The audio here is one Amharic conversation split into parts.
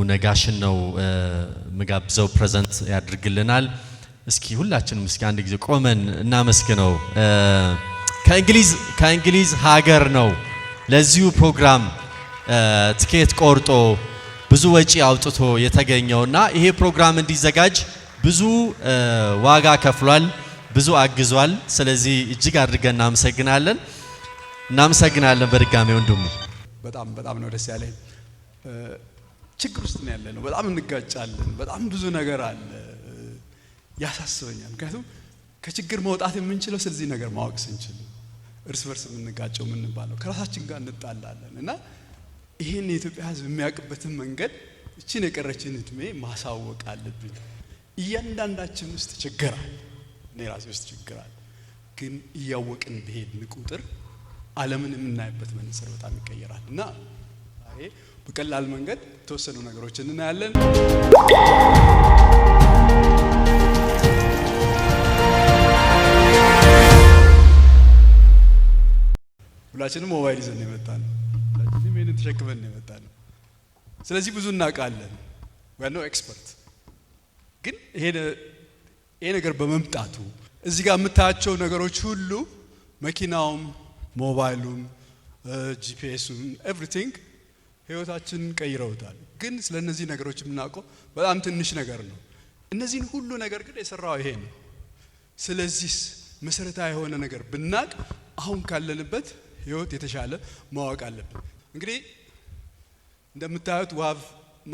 ነጋሽን ነው ምጋብዘው፣ present ያድርግልናል። እስኪ ሁላችንም እስኪ አንድ ጊዜ ቆመን እናመስግነው። ከእንግሊዝ ሀገር ነው ለዚሁ ፕሮግራም ትኬት ቆርጦ ብዙ ወጪ አውጥቶ የተገኘውና ይሄ ፕሮግራም እንዲዘጋጅ ብዙ ዋጋ ከፍሏል፣ ብዙ አግዟል። ስለዚህ እጅግ አድርገን እናመሰግናለን። እናመሰግናለን በድጋሚ ወንድሙ። በጣም በጣም ነው ደስ ያለኝ። ችግር ውስጥ ነው ያለነው። በጣም እንጋጫለን። በጣም ብዙ ነገር አለ፣ ያሳስበኛል። ምክንያቱም ከችግር መውጣት የምንችለው ስለዚህ ነገር ማወቅ ስንችል፣ እርስ በርስ የምንጋጨው የምንባለው ከራሳችን ጋር እንጣላለን እና ይህን የኢትዮጵያ ሕዝብ የሚያውቅበትን መንገድ እችን የቀረችን እድሜ ማሳወቅ አለብን። እያንዳንዳችን ውስጥ ችግር አለ፣ እኔ ራሴ ውስጥ ችግር አለ። ግን እያወቅን በሄድን ቁጥር ዓለምን የምናይበት መነጽር በጣም ይቀየራል እና ዛሬ በቀላል መንገድ የተወሰኑ ነገሮችን እናያለን። ሁላችንም ሞባይል ይዘን የመጣ ነው። ሁላችንም ይሄንን ተሸክመን የመጣ ነው። ስለዚህ ብዙ እናውቃለን። We are no expert። ግን ይሄ ነገር በመምጣቱ እዚህ ጋር የምታያቸው ነገሮች ሁሉ መኪናውም፣ ሞባይሉም፣ GPS ኡም everything ህይወታችንን ቀይረውታል። ግን ስለ እነዚህ ነገሮች የምናውቀው በጣም ትንሽ ነገር ነው። እነዚህን ሁሉ ነገር ግን የሰራው ይሄ ነው። ስለዚህ መሰረታዊ የሆነ ነገር ብናቅ አሁን ካለንበት ህይወት የተሻለ ማወቅ አለብን። እንግዲህ እንደምታዩት we have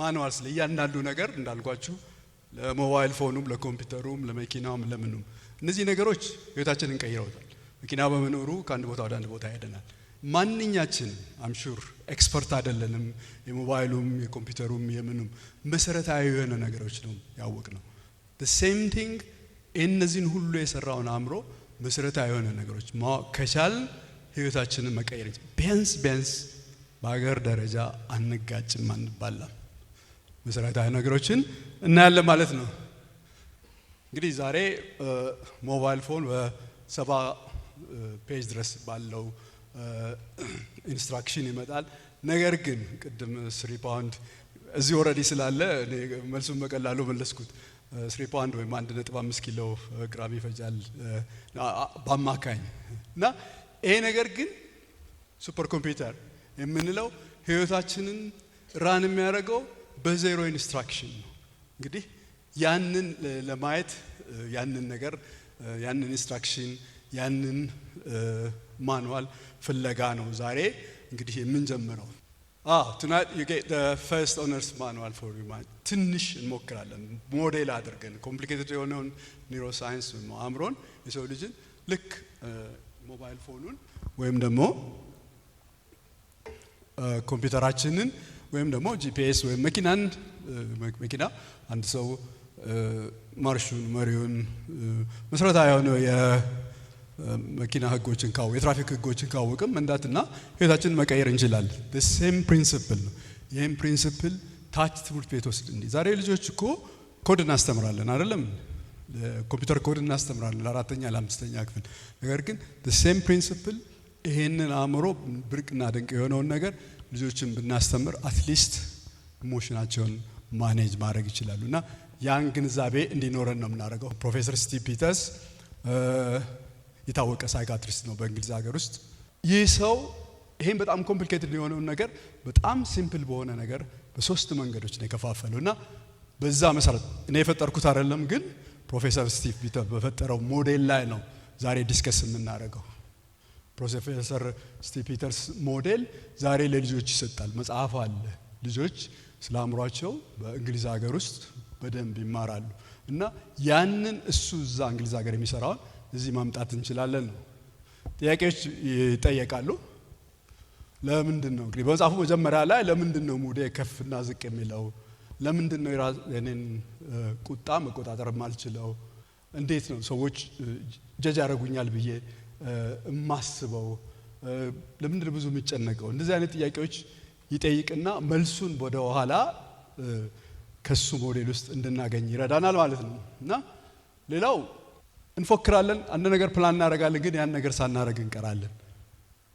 manuals ለእያንዳንዱ ነገር እንዳልኳችሁ ለ mobile phone ኑም፣ ለኮምፒውተሩም፣ ለመኪናውም፣ ለምኑም እነዚህ ነገሮች ህይወታችንን ቀይረውታል። መኪና በመኖሩ ከአንድ ቦታ ወደ አንድ ቦታ ሄደናል። ማንኛችንም I'm sure expert አይደለንም። የሞባይሉም የኮምፒውተሩም የምኑም መሰረታዊ የሆነ ነገሮች ነው ያወቅነው። Same thing እነዚህን ሁሉ የሰራውን አእምሮ መሰረታዊ የሆነ ነገሮች ማወቅ ከቻልን ህይወታችንን መቀየር ቢያንስ ቢያንስ በሀገር ደረጃ አንጋጭም፣ አንባላም። መሰረታዊ ነገሮችን እናያለን ማለት ነው። እንግዲህ ዛሬ mobile phone በ70 page ድረስ ባለው instruction ይመጣል። ነገር ግን ቅድም 3 ፓውንድ እዚህ already ስላለ እኔ መልሱን በቀላሉ መለስኩት። 3 ፓውንድ ወይም 1.5 ኪሎ ግራም ይፈጃል በአማካኝ እና ይሄ ነገር ግን super computer የምንለው ህይወታችንን run የሚያደርገው በ zero instruction ነው። እንግዲህ ያንን ለማየት ያንን ነገር ያንን instruction ያንን manual ፍለጋ ነው ዛሬ እንግዲህ የምንጀምረው። አዎ፣ tonight you get the first owner's manual for your mind። ትንሽ እንሞክራለን ሞዴል አድርገን complicated የሆነውን neuroscience ወይም አእምሮን የሰው ልጅን ልክ mobile phone ኑን ወይም ደግሞ ኮምፒውተራችንን ወይም ደግሞ GPS ወይም መኪናን፣ መኪና አንድ ሰው ማርሹን፣ መሪውን፣ መሰረታዊ የሆነ የመኪና ህጎችን ካወ የትራፊክ ህጎችን ካወቅም መንዳትና ህይወታችንን መቀየር እንችላለን። Same principle ነው። ይህም principle ታች ትምህርት ቤት ወስድ እንዲህ ዛሬ ልጆች እኮ ኮድ እናስተምራለን አይደለም? ኮምፒውተር ኮድ እናስተምራለን ለአራተኛ ለአምስተኛ ክፍል። ነገር ግን same principle ይሄንን አእምሮ ብርቅና ድንቅ የሆነውን ነገር ልጆችን ብናስተምር at least emotion ኣቸውን manage ማድረግ ይችላሉ እና ያን ግንዛቤ እንዲኖረን ነው የምናደርገው። ፕሮፌሰር ስቲቭ ፒተርስ የታወቀ psychiatrist ነው በእንግሊዝ ሀገር ውስጥ። ይህ ሰው ይሄን በጣም complicated የሆነውን ነገር በጣም simple በሆነ ነገር በሶስት መንገዶች ነው የከፋፈለው እና በዛ መሰረት እኔ የፈጠርኩት አይደለም፣ ግን ፕሮፌሰር ስቲቭ ፒተርስ በፈጠረው ሞዴል ላይ ነው ዛሬ discuss የምናደርገው። ፕሮፌሰር ስቲቭ ፒተርስ ሞዴል ዛሬ ለልጆች ይሰጣል። መጽሐፍ አለ። ልጆች ስለ አእምሯቸው በእንግሊዝ ሀገር ውስጥ በደንብ ይማራሉ እና ያንን እሱ እዛ እንግሊዝ ሀገር የሚሰራውን እዚህ ማምጣት እንችላለን ነው። ጥያቄዎች ይጠየቃሉ። ለምንድን ነው እንግዲህ በመጽሐፉ መጀመሪያ ላይ ለምንድን ነው mood ኤ ከፍና ዝቅ የሚለው? ለምንድን ነው የኔን ቁጣ መቆጣጠር የማልችለው? እንዴት ነው ሰዎች judge ያደርጉኛል ብዬ የማስበው? ለምንድን ነው ብዙ የምጨነቀው? እንደዚህ አይነት ጥያቄዎች ይጠይቅና መልሱን ወደ ኋላ ከሱ ሞዴል ውስጥ እንድናገኝ ይረዳናል ማለት ነው። እና ሌላው እንፎክራለን፣ አንድ ነገር ፕላን እናደርጋለን፣ ግን ያን ነገር ሳናደርግ እንቀራለን።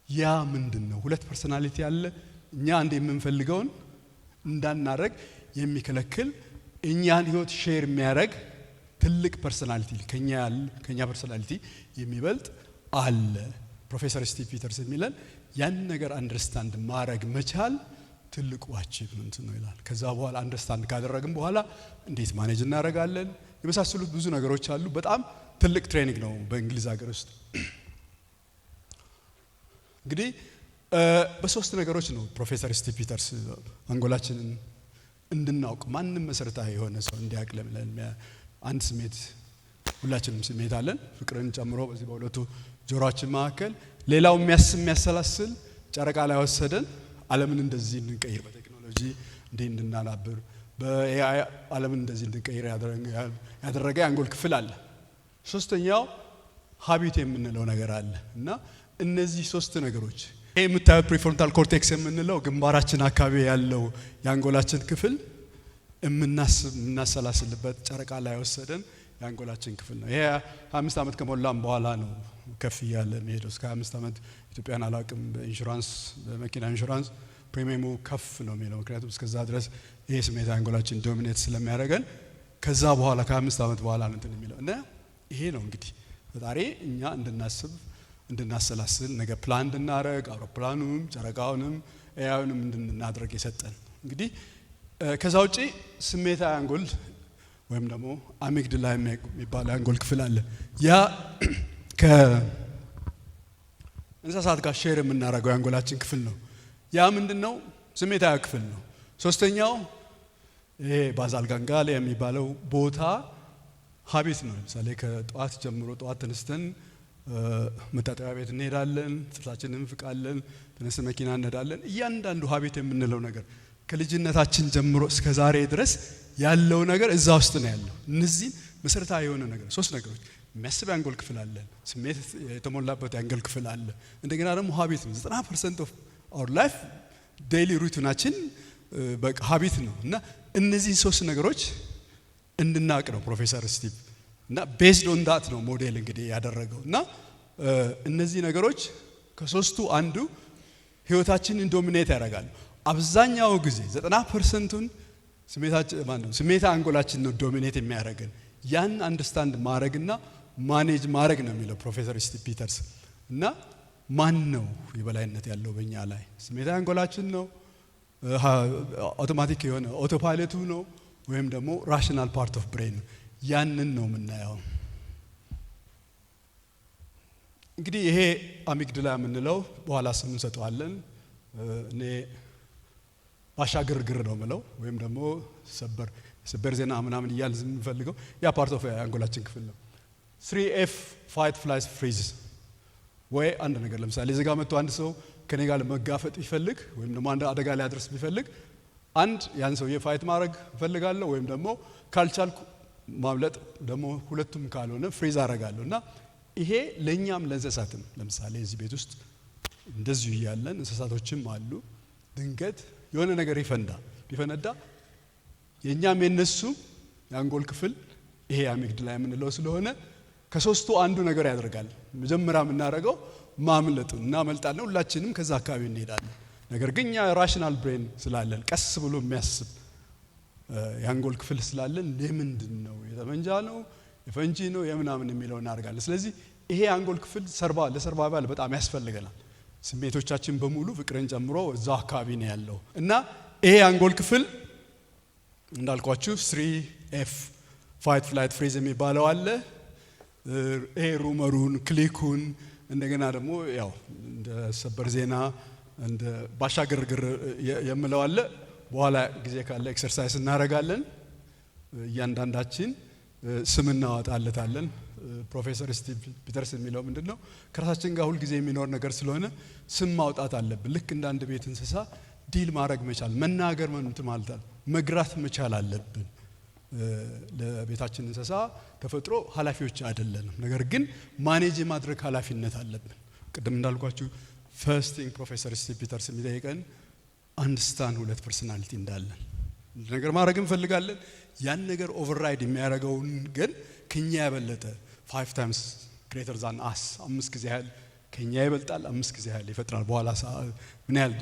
ያ ምንድን ነው? ሁለት personality አለ። እኛ አንድ የምንፈልገውን እንዳናደርግ የሚከለክል፣ እኛን ህይወት share የሚያደርግ ትልቅ personality፣ ከኛ personality የሚበልጥ አለ። ፕሮፌሰር ስቲቭ ፒተርስ የሚለን ያን ነገር understand ማድረግ መቻል ትልቁ achievement ነው ይላል። ከዛ በኋላ understand ካደረግን በኋላ እንዴት manage እናደርጋለን የመሳሰሉት ብዙ ነገሮች አሉ። በጣም ትልቅ training ነው በእንግሊዝ ሀገር ውስጥ። እንግዲህ በሶስት ነገሮች ነው ፕሮፌሰር ስቲቭ ፒተርስ አንጎላችንን እንድናውቅ፣ ማንም መሰረታዊ የሆነ ሰው እንዲያውቅ። አንድ ስሜት፣ ሁላችንም ስሜት አለን፣ ፍቅርን ጨምሮ በዚህ በሁለቱ ጆሮአችን መካከል። ሌላው የሚያስብ፣ የሚያሰላስል፣ ጨረቃ ላይ ወሰደን፣ ዓለምን እንደዚህ እንድንቀይር፣ በቴክኖሎጂ እንዲህ እንድናዳብር፣ በ AI ዓለምን እንደዚህ እንድንቀይር ያደረገ የአንጎል ክፍል አለ። ሶስተኛው habit የምንለው ነገር አለ። እና እነዚህ ሶስት ነገሮች፣ ይሄ የምታዩት prefrontal cortex የምንለው ግንባራችን አካባቢ ያለው የአንጎላችን ክፍል፣ የምናስብ የምናሰላስልበት፣ ጨረቃ ላይ ወሰደን የአንጎላችን ክፍል ነው። ይሄ 25 ዓመት ከሞላም በኋላ ነው ከፍ እያለ የሚሄደው። እስከ 25 ዓመት ኢትዮጵያን አላውቅም፣ በኢንሹራንስ፣ በመኪና ኢንሹራንስ premium ኡ ከፍ ነው የሚለው። ምክንያቱም እስከዛ ድረስ ይሄ ስሜት አንጎላችን dominate ስለሚያደርገን ከዛ በኋላ ከ25 ዓመት በኋላ ነው እንትን የሚለው። እና ይሄ ነው እንግዲህ ፈጣሪ እኛ እንድናስብ፣ እንድናሰላስል፣ ነገ ፕላን እንድናደርግ፣ አውሮፕላኑም ጨረቃውንም AI ኡንም እንድናደርግ የሰጠን። እንግዲህ ከዛ ውጪ ስሜታዊ አንጎል ወይም ደግሞ amygdala የሚባል አንጎል ክፍል አለ። ያ ከእንስሳት ጋር share የምናደርገው የአንጎላችን ክፍል ነው። ያ ምንድን ነው? ስሜታዊ ክፍል ነው። ሶስተኛው ይሄ basal ganglia የሚባለው ቦታ habit ነው። ለምሳሌ ከጠዋት ጀምሮ፣ ጠዋት ተነስተን መታጠቢያ ቤት እንሄዳለን፣ ጥርሳችንን እንፍቃለን፣ ተነስተን መኪና እንሄዳለን። እያንዳንዱ habit የምንለው ነገር ከልጅነታችን ጀምሮ እስከ ዛሬ ድረስ ያለው ነገር እዛ ውስጥ ነው ያለው። እነዚህን መሰረታዊ የሆነ ነገር ሶስት ነገሮች፣ የሚያስብ የአንጎል ክፍል አለን፣ ስሜት የተሞላበት የአንጎል ክፍል አለ። እንደገና ደግሞ habit ነው። 90% of our life daily routine ኣችን በቃ habit ነው። እና እነዚህን ሶስት ነገሮች እንድናቅ ነው ፕሮፌሰር ስቲቭ። እና based on that ነው ሞዴል እንግዲህ ያደረገው። እና እነዚህ ነገሮች ከሶስቱ አንዱ ህይወታችንን dominate ያደርጋሉ። አብዛኛው ጊዜ 90% ኡን ስሜታችን ማነው ስሜት አንጎላችን ነው dominate የሚያደርገን። ያን understand ማድረግና manage ማድረግ ነው የሚለው ፕሮፌሰር ስቲቭ ፒተርስ። እና ማን ነው የበላይነት ያለው በእኛ ላይ? ስሜታዊ አንጎላችን ነው፣ አውቶማቲክ የሆነ autopilot ኡ ነው፣ ወይም ደግሞ rational part of brain ነው? ያንን ነው የምናየው። እንግዲህ ይሄ amygdala የምንለው በኋላ ስም እንሰጠዋለን። እኔ ባሻ ግርግር ነው የምለው ወይም ደግሞ ሰበር ሰበር ዜና ምናምን እያልን የምንፈልገው ያ part of የአንጎላችን ክፍል ነው። Three F፣ fight፣ flight፣ freeze። ወይ አንድ ነገር ለምሳሌ እዚህ ጋር መጥቶ አንድ ሰው ከኔ ጋር ለመጋፈጥ ቢፈልግ ወይም ደግሞ አንድ አደጋ ሊያደርስ ቢፈልግ፣ አንድ ያን ሰውዬ fight ማድረግ እፈልጋለሁ ወይም ደግሞ ካልቻልኩ ማምለጥ፣ ደግሞ ሁለቱም ካልሆነ freeze አደርጋለሁ። እና ይሄ ለእኛም ለእንስሳትም፣ ለምሳሌ እዚህ ቤት ውስጥ እንደዚሁ እያለን እንስሳቶችም አሉ። ድንገት የሆነ ነገር ቢፈነዳ የእኛም የነሱም የአንጎል ክፍል ይሄ amygdala የምንለው ስለሆነ ከሶስቱ አንዱ ነገር ያደርጋል። መጀመሪያ የምናደርገው ማምለጡ፣ እናመልጣለን። ሁላችንም ከዛ አካባቢ እንሄዳለን። ነገር ግን እኛ rational brain ስላለን፣ ቀስ ብሎ የሚያስብ የአንጎል ክፍል ስላለን፣ የምንድን ነው፣ የጠመንጃ ነው፣ የፈንጂ ነው፣ የምናምን የሚለው እናደርጋለን። ስለዚህ ይሄ የአንጎል ክፍል ለ survival በጣም ያስፈልገናል። ስሜቶቻችን በሙሉ ፍቅርን ጨምሮ እዛው አካባቢ ነው ያለው። እና ይሄ የአንጎል ክፍል እንዳልኳችሁ three F፣ fight፣ flight፣ freeze የሚባለው አለ። ይሄ rumor ኡን፣ click ኡን፣ እንደገና ደግሞ ያው እንደ ሰበር ዜና፣ እንደ ባሻ ግርግር የምለው አለ። በኋላ ጊዜ ካለ exercise እናደርጋለን። እያንዳንዳችን ስም እናወጣለታለን። ፕሮፌሰር ስቲቭ ፒተርስ የሚለው ምንድን ነው? ከራሳችን ጋር ሁልጊዜ የሚኖር ነገር ስለሆነ ስም ማውጣት አለብን። ልክ እንደ አንድ ቤት እንስሳ deal ማድረግ መቻል፣ መናገር፣ እንትን ማለት መግራት መቻል አለብን። ለቤታችን እንስሳ ተፈጥሮ ኃላፊዎች አይደለንም። ነገር ግን manage የማድረግ ኃላፊነት አለብን። ቅድም እንዳልኳችሁ first thing ፕሮፌሰር ስቲቭ ፒተርስ የሚጠይቀን understand ሁለት personality እንዳለን። ነገር ማድረግ እንፈልጋለን። ያን ነገር override የሚያደርገውን ግን ከኛ የበለጠ five times greater than us፣ አምስት ጊዜ ያህል ከኛ ይበልጣል፣ አምስት ጊዜ ያህል ይፈጥናል። በኋላ ምን ያህል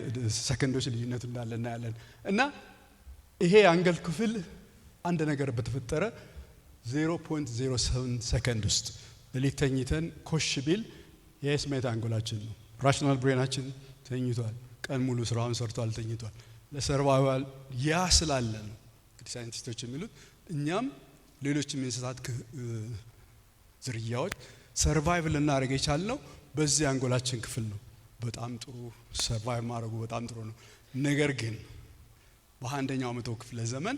ሰከንዶች ልዩነቱ እንዳለ እናያለን። እና ይሄ የአንጎል ክፍል አንድ ነገር በተፈጠረ 0.07 ሰከንድ ውስጥ፣ ሌሊት ተኝተን ኮሽ ቢል የስሜት አንጎላችን ነው። Rational brain ኣችን ተኝቷል። ቀን ሙሉ ስራውን ሰርቷል፣ ተኝቷል። ለ survival ያ ስላለ ነው እንግዲህ ሳይንቲስቶች የሚሉት፣ እኛም ሌሎችም የእንስሳት ዝርያዎች survive ልናደርግ የቻልነው በዚህ አንጎላችን ክፍል ነው። በጣም ጥሩ፣ survive ማድረጉ በጣም ጥሩ ነው። ነገር ግን በ21ኛው መቶ ክፍለ ዘመን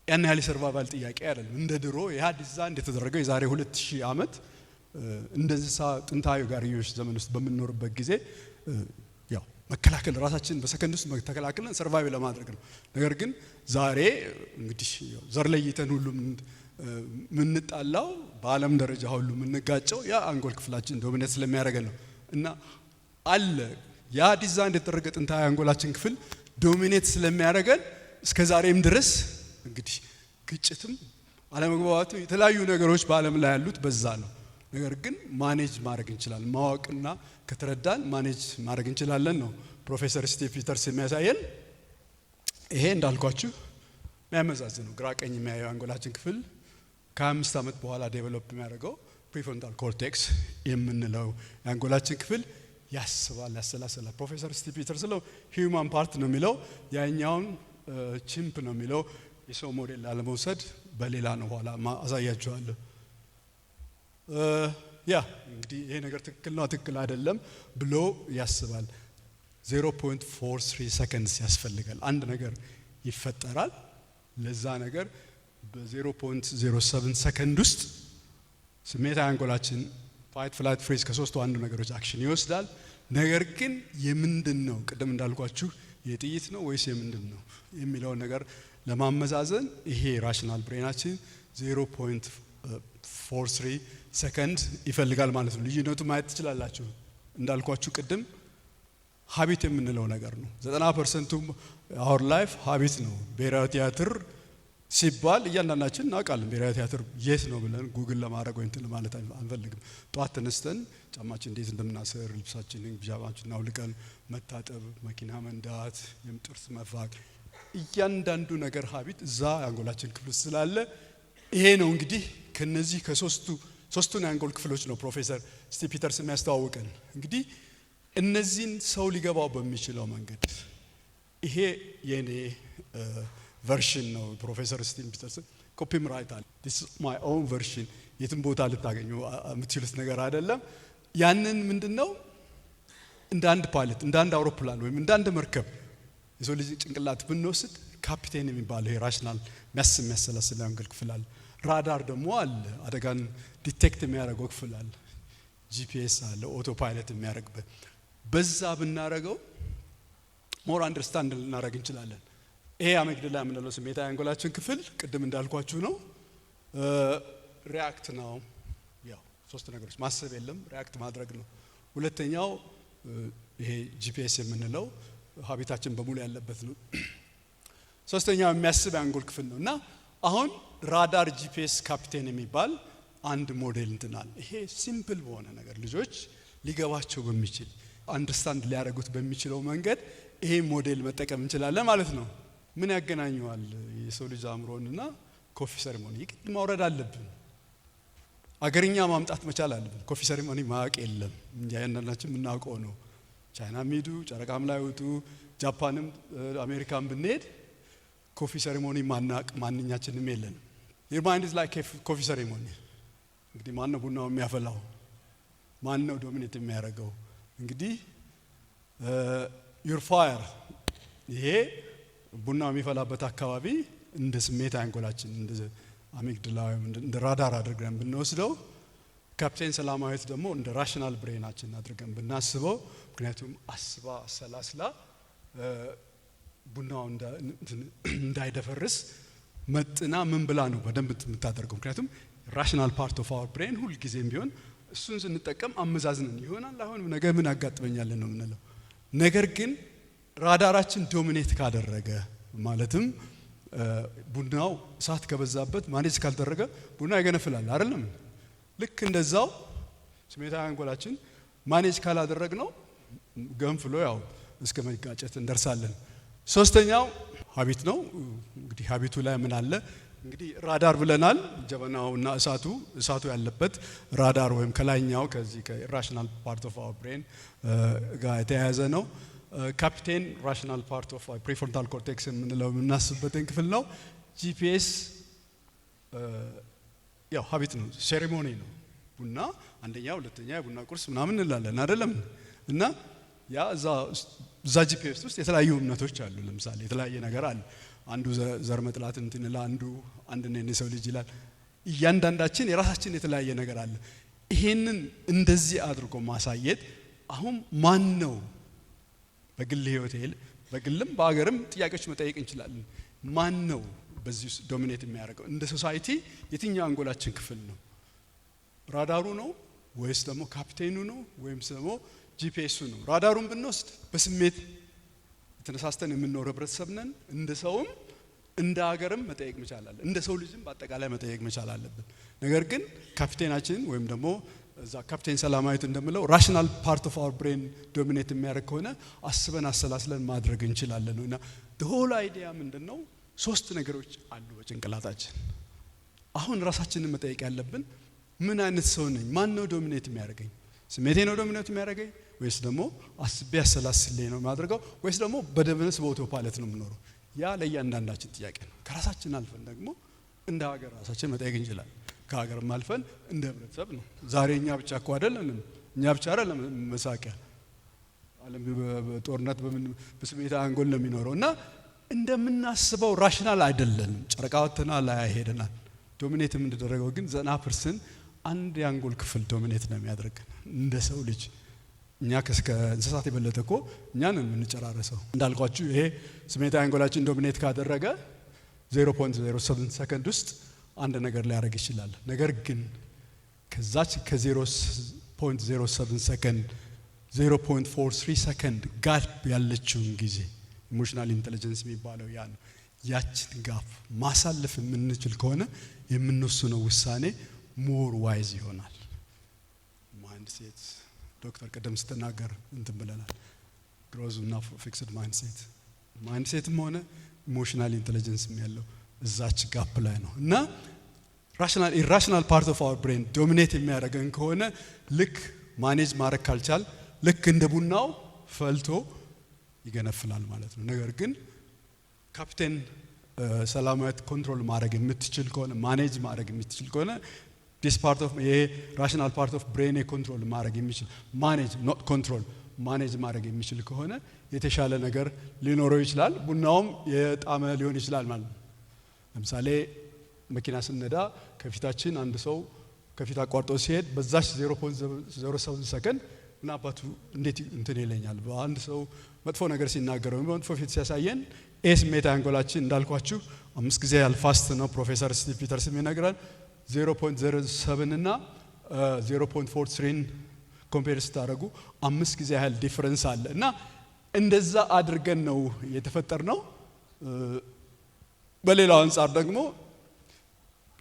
ያን ያህል የ survival ጥያቄ አይደለም። እንደ ድሮ ይህ ዲዛይን እንደተደረገው የዛሬ 2000 ዓመት እንደ እንስሳ ጥንታዊ ጋርዮሽ ዘመን ውስጥ በምንኖርበት ጊዜ ያው መከላከል፣ ራሳችንን በሰከንድ ውስጥ መከላከልን survive ለማድረግ ነው። ነገር ግን ዛሬ እንግዲህ ዘር ለይተን ሁሉ የምንጣላው፣ በዓለም ደረጃ ሁሉ የምንጋጨው ያ አንጎል ክፍላችን dominate ስለሚያደርገን ነው። እና አለ ያ ዲዛይን የተደረገ ጥንታዊ አንጎላችን ክፍል dominate ስለሚያደርገን እስከ ዛሬም ድረስ እንግዲህ ግጭትም አለመግባባትም የተለያዩ ነገሮች በዓለም ላይ ያሉት በዛ ነው። ነገር ግን manage ማድረግ እንችላለን። ማወቅና ከተረዳን manage ማድረግ እንችላለን ነው ፕሮፌሰር ስቲቭ ፒተርስ የሚያሳየን። ይሄ እንዳልኳችሁ የሚያመዛዝን ነው። ግራ ቀኝ የሚያየው አንጎላችን ክፍል ከ5 ዓመት በኋላ develop የሚያደርገው prefrontal cortex የምንለው የአንጎላችን ክፍል ያስባል፣ ያሰላስላል። ፕሮፌሰር ስቲቭ ፒተርስ ነው human part ነው የሚለው፣ ያኛውን chimp ነው የሚለው። የሰው ሞዴል ላለመውሰድ በሌላ ነው፣ ኋላ አሳያችኋለሁ። ያ እንግዲህ ይሄ ነገር ትክክል ነው ትክክል አይደለም ብሎ ያስባል። 0.43 seconds ያስፈልጋል። አንድ ነገር ይፈጠራል። ለዛ ነገር በ0.07 ሰከንድ ውስጥ ስሜታዊ አንጎላችን fight፣ flight፣ freeze ከሶስቱ አንዱ ነገሮች action ይወስዳል። ነገር ግን የምንድን ነው፣ ቅድም እንዳልኳችሁ የጥይት ነው ወይስ የምንድን ነው የሚለውን ነገር ለማመዛዘን ይሄ rational brain ኣችን 0.43 ሰከንድ ይፈልጋል ማለት ነው። ልዩነቱ ማየት ትችላላችሁ። እንዳልኳችሁ ቅድም habit የምንለው ነገር ነው። 90% ኡ our life habit ነው። ብሔራዊ ቲያትር ሲባል እያንዳንዳችን እናውቃለን። ብሔራዊ ቲያትር የት ነው ብለን ጉግል ለማድረግ ወይ እንትን ለማለት አንፈልግም። ጠዋት ተነስተን ጫማችን እንዴት እንደምናስር፣ ልብሳችንን ቢጃማችንን አውልቀን መታጠብ፣ መኪና መንዳት፣ ጥርስ መፋቅ፣ እያንዳንዱ ነገር habit እዛ የአንጎላችን ክፍል ውስጥ ስላለ ይሄ ነው። እንግዲህ ከነዚህ ከሶስቱ ሶስቱን የአንጎል ክፍሎች ነው ፕሮፌሰር ስቲቭ ፒተርስ የሚያስተዋውቀን። እንግዲህ እነዚህን ሰው ሊገባው በሚችለው መንገድ ይሄ የኔ version ነው። ፕሮፌሰር ስቲቭ ፒተርስ copyright አለ። This is my own version፣ የትም ቦታ ልታገኙ የምትችሉት ነገር አይደለም። ያንን ምንድን ነው፣ እንደ አንድ ፓይለት፣ እንደ አንድ አውሮፕላን ወይም እንደ አንድ መርከብ የሰው ልጅ ጭንቅላት ብንወስድ ካፒቴን የሚባለው rational የሚያስብ የሚያሰላስል የአንጎል ክፍል አለ። Radar ደግሞ አለ፣ አደጋን detect የሚያደርገው ክፍል አለ። GPS አለ፣ auto pilot የሚያደርግበት። በዛ ብናደርገው more understand ልናደርግ እንችላለን። ይሄ amygdala የምንለው ስሜታዊ አንጎላችን ክፍል ቅድም እንዳልኳችሁ ነው። React ነው። ያው ሶስት ነገሮች ማሰብ የለም፣ react ማድረግ ነው። ሁለተኛው ይሄ GPS የምንለው habit ኣችን በሙሉ ያለበት ነው። ሶስተኛው የሚያስብ የአንጎል ክፍል ነው። እና አሁን radar፣ GPS፣ captain የሚባል አንድ ሞዴል እንትናል። ይሄ simple በሆነ ነገር ልጆች ሊገባቸው በሚችል፣ understand ሊያደርጉት በሚችለው መንገድ ይሄ ሞዴል መጠቀም እንችላለን ማለት ነው። ምን ያገናኘዋል የሰው ልጅ አእምሮንና coffee ceremony? የግድ ማውረድ አለብን። አገርኛ ማምጣት መቻል አለብን። Coffee ceremony ማወቅ የለም፣ እኛ ያንዳንዳችን የምናውቀው ነው። ቻይና ሂዱ፣ ጨረቃም ላይ ውጡ፣ ጃፓንም አሜሪካን ብንሄድ coffee ceremony ማናቅ ማንኛችንም የለንም። Your mind is like coffee ceremony። እንግዲህ ማን ነው ቡናው የሚያፈላው? ማን ነው dominate የሚያደርገው? እንግዲህ your fire፣ ይሄ ቡናው የሚፈላበት አካባቢ እንደ ስሜት አንጎላችን እንደ amygdala ወይም እንደ radar አድርገን ብንወስደው፣ ካፕቴን ሰላማዊት ደግሞ እንደ rational brain ኣችን አድርገን ብናስበው፣ ምክንያቱም አስባ አሰላስላ ቡናው እንዳይደፈርስ መጥና ምን ብላ ነው በደንብ የምታደርገው። ምክንያቱም rational part of our brain ሁልጊዜም ቢሆን እሱን ስንጠቀም አመዛዝነን ይሆናል። አሁን ነገ ምን አጋጥመኛል ነው የምንለው። ነገር ግን radar ኣችን dominate ካደረገ፣ ማለትም ቡናው እሳት ከበዛበት manage ካልተደረገ ቡና ይገነፍላል አይደለም? ልክ እንደዛው ስሜታዊ አንጎላችን manage ካላደረግነው ገንፍሎ ያው እስከ መጋጨት እንደርሳለን። ሶስተኛው Habit ነው። እንግዲህ habit ኡ ላይ ምን አለ? እንግዲህ ራዳር ብለናል። ጀበናውና እሳቱ ያለበት ራዳር ወይም ከላይኛው ከዚህ ከ irrational part of our brain ጋር የተያያዘ ነው። ካፒቴን rational part of prefrontal cortex የምንለው የምናስብበትን ክፍል ነው። GPS ያው habit ነው፣ ceremony ነው። ቡና አንደኛ፣ ሁለተኛ የቡና ቁርስ ምናምን እንላለን አይደለም? እና ያ እዛ GPS ውስጥ የተለያዩ እምነቶች አሉ። ለምሳሌ የተለያየ ነገር አለ። አንዱ ዘር መጥላት እንትን ይላል፣ አንዱ አንድ ነን የሰው ልጅ ይላል። እያንዳንዳችን የራሳችን የተለያየ ነገር አለ። ይሄንን እንደዚህ አድርጎ ማሳየት አሁን ማን ነው በግል ህይወቴ በግልም በአገርም ጥያቄዎች መጠየቅ እንችላለን። ማን ነው በዚህ ውስጥ dominate የሚያደርገው? እንደ society የትኛው አንጎላችን ክፍል ነው? ራዳሩ ነው ወይስ ደግሞ ካፕቴኑ ነው ወይም ደግሞ GPS ኡ ነው? ራዳሩን ብንወስድ በስሜት የተነሳስተን የምንኖር ህብረተሰብ ነን። እንደ ሰውም እንደ ሀገርም መጠየቅ መቻል አለ። እንደ ሰው ልጅም በአጠቃላይ መጠየቅ መቻል አለብን። ነገር ግን ካፕቴናችን ወይም ደግሞ እዛ ካፕቴን ሰላማዊት እንደምለው rational part of our brain dominate የሚያደርግ ከሆነ አስበን አሰላስለን ማድረግ እንችላለን። እና whole idea ምንድን ነው? ሶስት ነገሮች አሉ በጭንቅላታችን። አሁን ራሳችንን መጠየቅ ያለብን ምን አይነት ሰው ነኝ? ማን ነው dominate የሚያደርገኝ? ስሜቴ ነው dominate የሚያደርገኝ ወይስ ደግሞ አስቤ አሰላስሌ ነው የማደርገው ወይስ ደግሞ በደመነፍስ በ autopilot ነው የምኖረው? ያ ለእያንዳንዳችን ጥያቄ ነው። ከራሳችን አልፈን ደግሞ እንደ ሀገር ራሳችን መጠየቅ እንችላለን። ከሀገርም አልፈን እንደ ህብረተሰብ ነው። ዛሬ እኛ ብቻ እኮ አይደለንም፣ እኛ ብቻ አይደለም መሳቂያ። ዓለም በጦርነት በምን በስሜት አንጎል ነው የሚኖረው እና እንደምናስበው rational አይደለንም። ጨረቃ ወጥተናል ላይ ሄደናል። Dominate የምንደረገው ግን 90% አንድ የአንጎል ክፍል dominate ነው የሚያደርገን እንደ ሰው ልጅ። እኛ ከእንስሳት የበለጠ እኮ እኛ ነን የምንጨራረሰው። እንዳልኳችሁ ይሄ ስሜታዊ አንጎላችን dominate ካደረገ 0.07 ሰከንድ ውስጥ አንድ ነገር ሊያደርግ ይችላል። ነገር ግን ከዛች ከ0.07 ሰከንድ 0.43 ሰከንድ gap ያለችውን ጊዜ emotional intelligence የሚባለው ያ ነው። ያችን gap ማሳለፍ የምንችል ከሆነ የምንወስነው ውሳኔ more wise ይሆናል። Mindset ዶክተር ቅድም ስትናገር እንትን ብለናል። Growth እና fixed mindset ም ሆነ emotional intelligence ም ያለው እዛች gap ላይ ነው እና rational irrational part of our brain dominate የሚያደርገን ከሆነ ልክ manage ማድረግ ካልቻል ልክ እንደ ቡናው ፈልቶ ይገነፍላል ማለት ነው። ነገር ግን ካፕቴን ሰላማዊት control ማድረግ የምትችል ከሆነ፣ manage ማድረግ የምትችል ከሆነ፣ this part of ይሄ rational part of brain control ማድረግ የሚችል፣ manage not control፣ manage ማድረግ የሚችል ከሆነ የተሻለ ነገር ሊኖረው ይችላል። ቡናውም የጣመ ሊሆን ይችላል ማለት ነው። ለምሳሌ መኪና ስንነዳ ከፊታችን አንድ ሰው ከፊት አቋርጦ ሲሄድ በዛች 0.07 ሰከንድ ምን አባቱ እንዴት እንትን ይለኛል። በአንድ ሰው መጥፎ ነገር ሲናገር ወይም መጥፎ ፊት ሲያሳየን ኤ ስሜት አንጎላችን እንዳልኳችሁ 5 ጊዜ ያህል fast ነው። ፕሮፌሰር ስቲቭ ፒተርስም ይነግራል። 0.07 እና 0.43 compare ስታደርጉ 5 ጊዜ ያህል difference አለ እና እንደዛ አድርገን ነው የተፈጠርነው። በሌላው አንጻር ደግሞ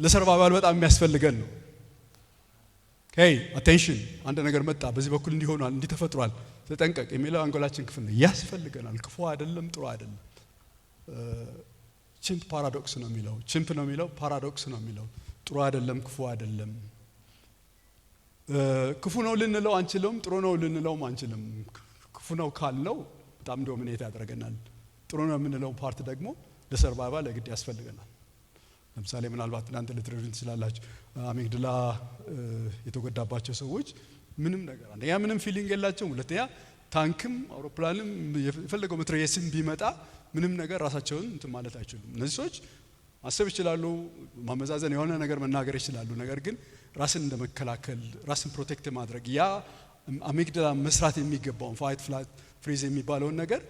ለ survival በጣም የሚያስፈልገን ነው። Hey, attention፣ አንድ ነገር መጣ፣ በዚህ በኩል እንዲህ ሆኗል፣ እንዲህ ተፈጥሯል፣ ተጠንቀቅ የሚለው አንጎላችን ክፍል ነው ያስፈልገናል። ክፉ አይደለም፣ ጥሩ አይደለም። Chimp paradox ነው የሚለው፣ chimp ነው የሚለው፣ paradox ነው የሚለው። ጥሩ አይደለም፣ ክፉ አይደለም። ክፉ ነው ልንለው አንችልም፣ ጥሩ ነው ልንለውም አንችልም። ክፉ ነው ካልነው በጣም dominate ያደርገናል። ጥሩ ነው የምንለው part ደግሞ ለ survival ለግድ ያስፈልገናል። ለምሳሌ ምናልባት እናንተ ልትረዱን ትችላላችሁ። Amygdala የተጎዳባቸው ሰዎች ምንም ነገር፣ አንደኛ ምንም feeling የላቸውም፣ ሁለተኛ ታንክም አውሮፕላንም የፈለገው መትረየስም ቢመጣ ምንም ነገር ራሳቸውን እንትን ማለት አይችሉም። እነዚህ ሰዎች ማሰብ ይችላሉ፣ ማመዛዘን፣ የሆነ ነገር መናገር ይችላሉ። ነገር ግን ራስን እንደ መከላከል፣ ራስን protect ማድረግ ያ amygdala መስራት የሚገባውን fight, flight, freeze የሚባለውን ነገር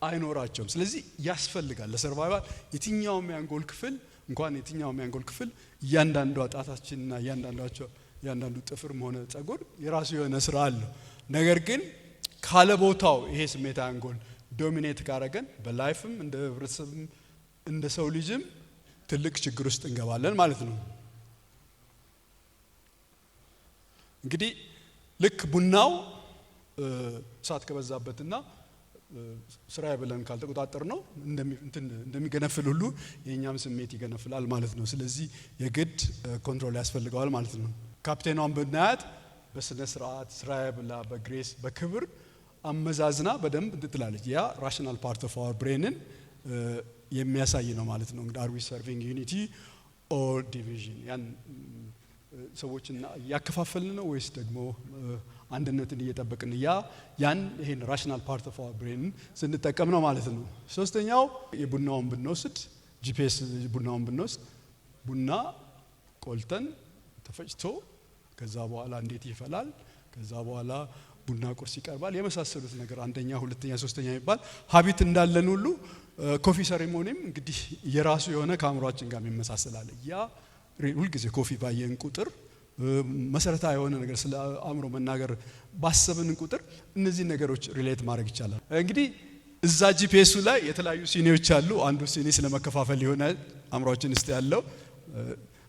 አይኖራቸውም። ስለዚህ ያስፈልጋል ለ survival የትኛውም የአንጎል ክፍል እንኳን የትኛውም የአንጎል ክፍል እያንዳንዷ ጣታችንና እያንዳንዱ ጥፍርም ሆነ ጸጉር የራሱ የሆነ ስራ አለው። ነገር ግን ካለ ቦታው ይሄ ስሜት አንጎል dominate ካረገን በ life ም እንደ ህብረተሰብም እንደ ሰው ልጅም ትልቅ ችግር ውስጥ እንገባለን ማለት ነው። እንግዲህ ልክ ቡናው እሳት ከበዛበትና ስራዬ ብለን ካልተቆጣጠርነው እንደሚገነፍል ሁሉ የኛም ስሜት ይገነፍላል ማለት ነው። ስለዚህ የግድ control ያስፈልገዋል ማለት ነው። ካፕቴኗን ብናያት በስነ ስርዓት ስራዬ ብላ በ grace በክብር አመዛዝና በደንብ እንትትላለች። ያ rational part of our brain ን የሚያሳይ ነው ማለት ነው። እንግዲህ are we serving unity or division? ያን ሰዎችን እያከፋፈልን ነው ወይስ ደግሞ አንድነትን እየጠበቅን? ያን ይሄን rational part of our brain ስንጠቀም ነው ማለት ነው። ሶስተኛው የቡናውን ብንወስድ፣ GPS ቡናውን ብንወስድ፣ ቡና ቆልተን ተፈጭቶ ከዛ በኋላ እንዴት ይፈላል፣ ከዛ በኋላ ቡና ቁርስ ይቀርባል፣ የመሳሰሉት ነገር አንደኛ፣ ሁለተኛ፣ ሶስተኛ የሚባል habit እንዳለን ሁሉ coffee ceremony ም እንግዲህ የራሱ የሆነ ከአእምሯችን ጋር የሚመሳሰል። ያ ሁልጊዜ coffee ባየን ቁጥር፣ መሰረታዊ የሆነ ነገር ስለ አእምሮ መናገር ባሰብን ቁጥር እነዚህ ነገሮች relate ማድረግ ይቻላል። እንግዲህ እዛ GPS ኡ ላይ የተለያዩ ሲኒዎች አሉ። አንዱ ሲኒ ስለ መከፋፈል ሊሆን፣ አእምሯችን ውስጥ ያለው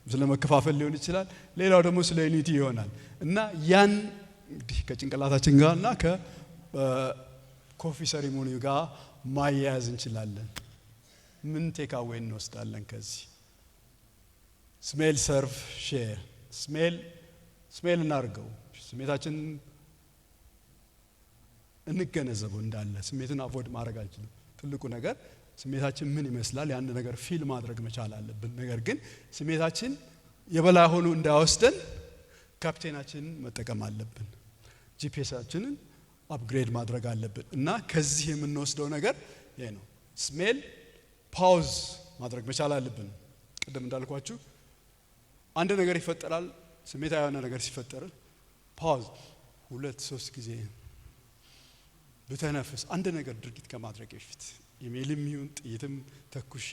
ስለ መከፋፈል ሊሆን ይችላል። ሌላው ደግሞ ስለ unity ይሆናል። እና ያን እንግዲህ ከጭንቅላታችን ጋር እና ከ coffee ceremony ጋር ማያያዝ እንችላለን። ምን takeaway እንወስዳለን ከዚህ? Smell, serve, share። Smell፣ smell እናድርገው። ስሜታችን እንገነዘበው እንዳለ ስሜትን avoid ማድረግ አንችልም። ትልቁ ነገር ስሜታችን ምን ይመስላል ያን ነገር feel ማድረግ መቻል አለብን። ነገር ግን ስሜታችን የበላይ ሆኖ እንዳይወስደን ካፕቴናችንን መጠቀም አለብን። GPS ኣችንን upgrade ማድረግ አለብን። እና ከዚህ የምንወስደው ነገር ይሄ ነው። Smell፣ pause ማድረግ መቻል አለብን። ቅድም እንዳልኳችሁ አንድ ነገር ይፈጠራል። ስሜታዊ የሆነ ነገር ሲፈጠር pause ሁለት ሶስት ጊዜ ብተነፍስ፣ አንድ ነገር ድርጊት ከማድረግ በፊት ኢሜይልም ይሁን ጥይትም ተኩሼ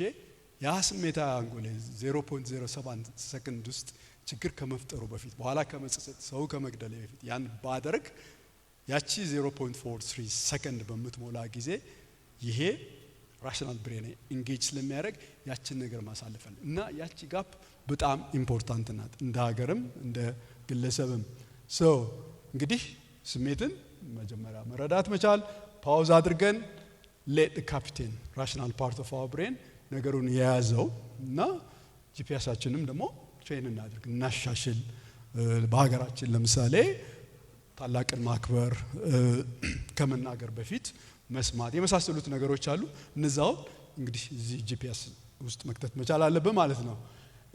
ያ ስሜታዊ አንጎሌ 0.07 ሰከንድ ውስጥ ችግር ከመፍጠሩ በፊት፣ በኋላ ከመጸጸት፣ ሰው ከመግደል በፊት ያን ባደርግ፣ ያቺ 0.43 ሰከንድ በምትሞላ ጊዜ ይሄ rational brain engage ስለሚያደርግ ያችን ነገር ማሳለፈን እና ያቺ gap በጣም important ናት እንደ ሀገርም እንደ ግለሰብም። So እንግዲህ ስሜትን መጀመሪያ መረዳት መቻል፣ pause አድርገን let captain rational part of our brain ነገሩን የያዘው እና GPS ኣችንም ደግሞ train እናድርግ፣ እናሻሽል። በሀገራችን ለምሳሌ ታላቅን ማክበር፣ ከመናገር በፊት መስማት የመሳሰሉት ነገሮች አሉ። እነዛውን እንግዲህ እዚህ GPS ውስጥ መክተት መቻል አለብን ማለት ነው።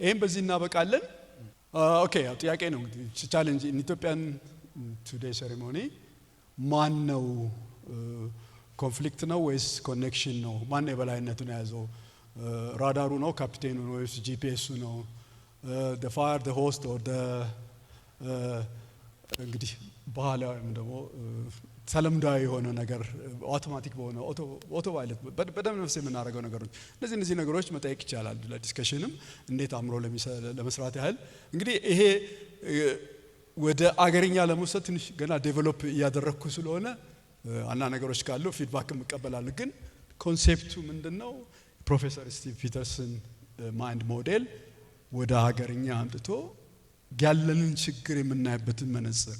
ይህም በዚህ እናበቃለን። Okay፣ ያው ጥያቄ ነው እንግዲህ፣ challenge in Ethiopian today ceremony ማን ነው፣ conflict ነው ወይስ connection ነው? ማን ነው የበላይነቱን የያዘው? ራዳሩ ነው፣ ካፒቴኑ ነው ወይስ GPS ኡ ነው? Fire, host or እንግዲህ ባህላዊ ወይም ደግሞ ተለምዳዊ የሆነ ነገር፣ አውቶማቲክ በሆነ autopilot በደም ነፍስ የምናደርገው ነገሮች፣ እነዚህ ነገሮች መጠየቅ ይቻላል። ለ discussion ም እንዴት አእምሮ ለመስራት ያህል እንግዲህ ይሄ ወደ አገርኛ ለመውሰድ ትንሽ ገና develop እያደረግኩ ስለሆነ አንዳንድ ነገሮች ካሉ feedback እቀበላለሁ። ግን concept ኡ ምንድን ነው? ፕሮፌሰር ስቲቭ ፒተርሰን mind model ወደ ሀገርኛ አምጥቶ ያለንን ችግር የምናይበትን መነጽር፣